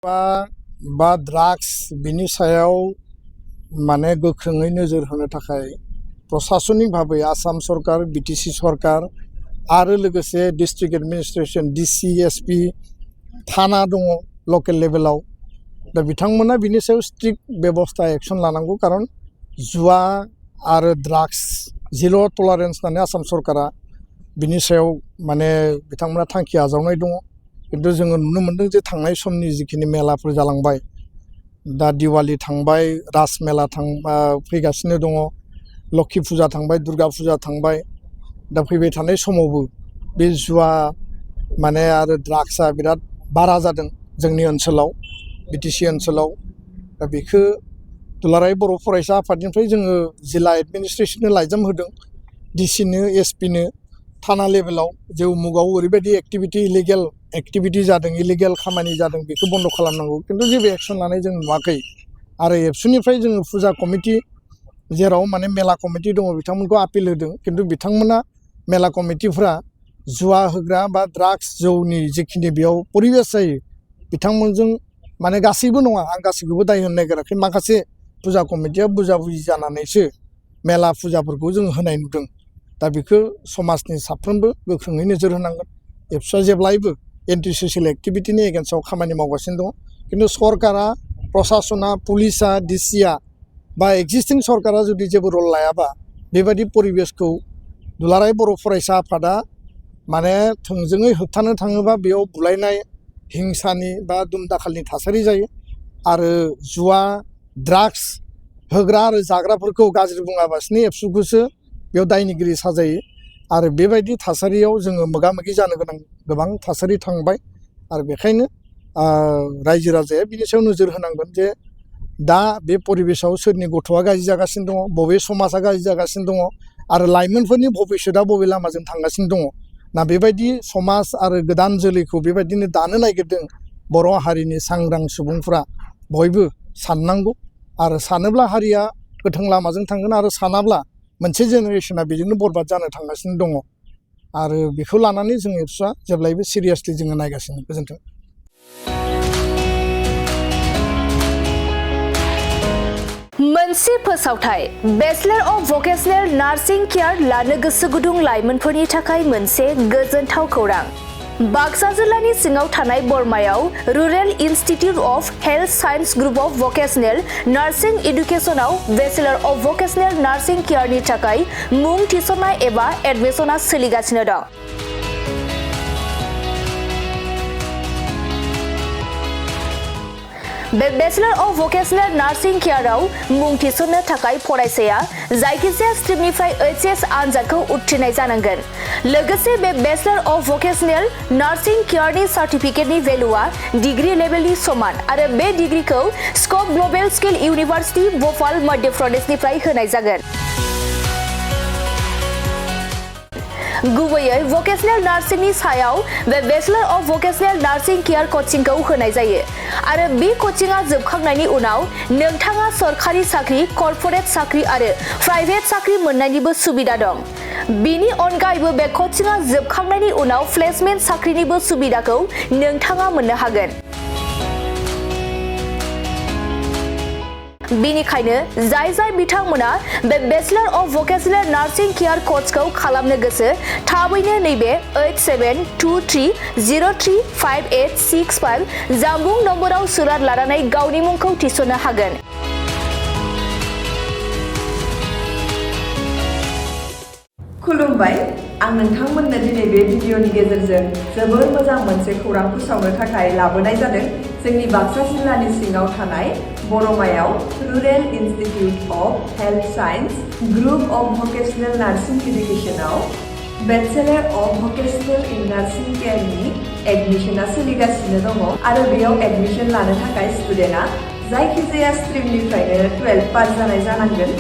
बा ड्राग्स बिनि सायाव माने गोख्रोङै नोजोर होनो थाखाय प्रशासनिक भाबै आसाम सरकार बिटिसि सरकार आरो लोगोसे डिस्ट्रिक्ट एडमिनिस्ट्रेशन डिसि एसपि थाना दङ लकेल लेभेलाव दा बिथांमोना बिनि सायाव स्ट्रिक्ट बेबस्था एक्शन लानांगौ खारन जुवा आरो ड्राग्स जिर' टलारेन्स होननानै आसाम सरकारा बिनि सायाव माने बिथांमोना थांखि आजावनाय दङ किन्तु जोङो नुनो मोन्दों जे थांनाय समनि जिखिनि मेलाफोर जालांबाय दा दिवाली थांबाय रास मेला फैगासिनो दङ लक्षी फुजा थांबाय दुर्गा फुजा थांबाय दा फैबाय थानाय समावबो बे जुवा माने आरो ड्राग्सआ बिराद बारा जादों जोंनि ओनसोलाव बिटिसि ओनसोलाव दा बेखौ दुलाराय बर' फरायसा आफादनिफ्राय जोङो जिल्ला एडमिनिस्ट्रेसननो लाइजाम होदों डिसिनो एसपिनो थाना लेभेलाव जे उमुगाव ओरैबायदि इलिगेल एक्टिभिटी जादों इलिगेल खामानि जादों बेखौ बन्द खालामनांगौ किन्तु जेबो एक्शन लानाय जों नुवाखै आरो एबसुनिफ्राय जोङो फुजा कमिटि जेराव माने मेला कमिटि दङ बिथांमोनखौ आपिल होदों किन्तु बिथांमोना मेला कमिटिफ्रा जुवा होग्रा बा ड्राग्स जौनि जिखिनि बेयाव परिबेस जायो बिथांमोनजों माने गासैबो नङा आं गासैखौबो दाय होनो नागिराखै माखासे फुजा कमिटिया बुजा बुजि जानानैसो मेला फुजाफोरखौ जों होनाय नुदों दा बेखौ समाजनि साफ्रोमबो गोख्रोङै नोजोर होनांगोन एबसुआ जेब्लायबो एन्टि ससियेल एक्टिभिटीनि एगेन्स्टआव खामानि मावगासिनो दङ किन्तु सरकारा प्रशासना पुलिसा डिसिआ बा एक्जिस्टिं सरकारा जुदि जेबो रल लायाबा बेबायदि परिबेसखौ दुलाराय बर' फरायसा आफादा माने थोंजोङै होबथानो थाङोबा बेयाव बुलायनाय हिंसानि बा दुम-दाखालनि थासारि जायो आरो जुवा ड्राग्स होग्रा आरो जाग्राफोरखौ गाज्रि बुङाबासिनो एबसुखौसो बेयाव दायनिगिरि साजायो आरो बेबायदि थासारियाव जोङो मोगा-मोगि जानो गोनां गोबां थासारि थांबाय आरो बेखायनो रायजो राजाया बिनि सायाव नोजोर होनांगोन जे दा बे परिबेसाव सोरनि गथ'आ गाज्रि जागासिनो दङ बबे समाजा गाज्रि जागासिनो दङ आरो लाइमोनफोरनि भबिष्यतआ बबे लामाजों थांगासिनो दङ ना बेबायदि समाज आरो गोदान जोलैखौ बेबायदिनो दानो नागिरदों बर' हारिनि सांग्रां सुबुंफ्रा बयबो साननांगौ आरो सानोब्ला हारिया गोथों लामाजों थांगोन आरो सानाब्ला मोनसे जेनेरेशना बेजोंनो बरबाद जानो थांगासिनो दङ आरो बेखौ लानानै जों एबसुआ जेब्लायबो सिरियासलि जोङो नायगासिनो गोजोन्थों। मोनसे फोसावथाय bachelor of vocational nursing care लानो गोसो गुदुं लाइमोनफोरनि थाखाय मोनसे गोजोनथाव खौरां बाक्सा जिल्लानि सिङाव थानाय बरमायाव rural institute of health science group of vocational nursing एडुकेशनाव बेचलर अफ भकेशनेल नार्सिं केयारनि थाखाय मुं थिसननाय एबा एडमिशना सोलिगासिनो दं। बे बेचलर अफ भकेशनेल नार्सिं केयाराव मुं थिसननो थाखाय फरायसाया जायखिजाया स्ट्रिमनिफ्राय एचएस आनजादखौ उथ्रिनाय जानांगोन लोगोसे बे बेचलर अफ भकेशनेल नार्सिं केयारनि सार्टिफिकेटनि भेलुआ डिग्री लेभेलनि समान आरो बे डिग्रीखौ scope global skill university Bhopal Madhya प्रदेशनिफ्राय होनाय जागोन। गुबैयै भकेशनेल नार्सिंनि सायाव बे bachelor of vocational nursing care कचिंखौ होनाय जायो आरो बे कचिंआ जोबखांनायनि उनाव नोंथाङा सरकारि साख्रि कर्परेट साख्रि आरो प्राइभेट साख्रि मोननायनिबो सुबिदा दं। बेनि अनगायैबो बे कचिंआ जोबखांनायनि उनाव प्लेसमेन्ट साख्रिनिबो सुबिदाखौ नोंथाङा मोननो हागोन। बेनिखायनो जाय बिथांमोना बे bachelor of vocational nursing care कर्सखौ खालामनो गोसो थाबैनो नैबे 8723035865 जानबुं नम्बराव सुराद लानानै गावनि मुंखौ थिसननो हागोन। खुलुमबाय आं नोंथांमोननो दिनै बे भिडिअनि गेजेरजों जोबोर मोजां मोनसे खौरां फोसावनो थाखाय लाबोनाय जादों जोंनि बाक्सा जिल्लानि सिङाव थानाय बरमायाव rural institute of health science group of vocational nursing एडुकेशनाव bachelor of vocational in nursing केयारनि एडमिशना सोलिगासिनो दङ आरो बेयाव एडमिशन लानो थाखाय स्टुडेन्टआ जायखिजाया स्ट्रिमनिफ्रायनो 12 पास जानाय जानांगोन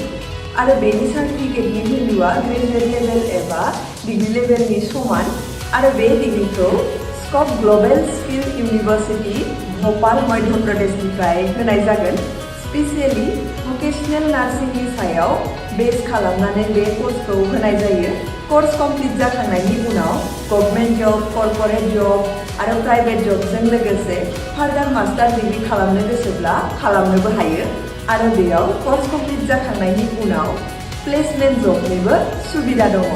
आरो बेनि सार्टिफिकेटनि भेलुआ ग्रेजुवेट लेभेल एबा डिग्री लेभेलनि समान आरो बे डिग्रीखौ scope global skill university Bhopal Madhya प्रदेशनिफ्राय होनाय जागोन। स्पेसियेलि भकेसनेल नार्सिंनि सायाव बेस खालामनानै बे कर्सखौ होनाय जायो। कर्स कमप्लिट जाखांनायनि उनाव गभर्नमेन्ट जब, कर्परेट जब आरो प्राइभेट जबजों लोगोसे फार्दार मास्टार डिग्री खालामनो गोसोब्ला खालामनोबो हायो आरो बेयाव कर्स कमप्लिट जाखांनायनि उनाव प्लेसमेन्ट जबनिबो सुबिदा दङ।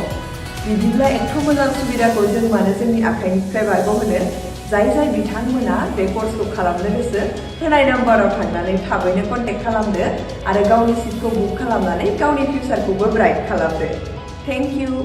बिदिब्ला एथ' मोजां सुबिदाखौ जों मानो जोंनि आखाइनिफ्राय बारग'होनो? जाय बिथांमोना बे कर्सखौ खालामनो गोसो होनाय नाम्बाराव थांनानै थाबैनो कन्टेक्ट खालामदो आरो गावनि सिटखौ बुक खालामनानै गावनि फिउचारखौबो ब्राइट खालामदो। Thank you.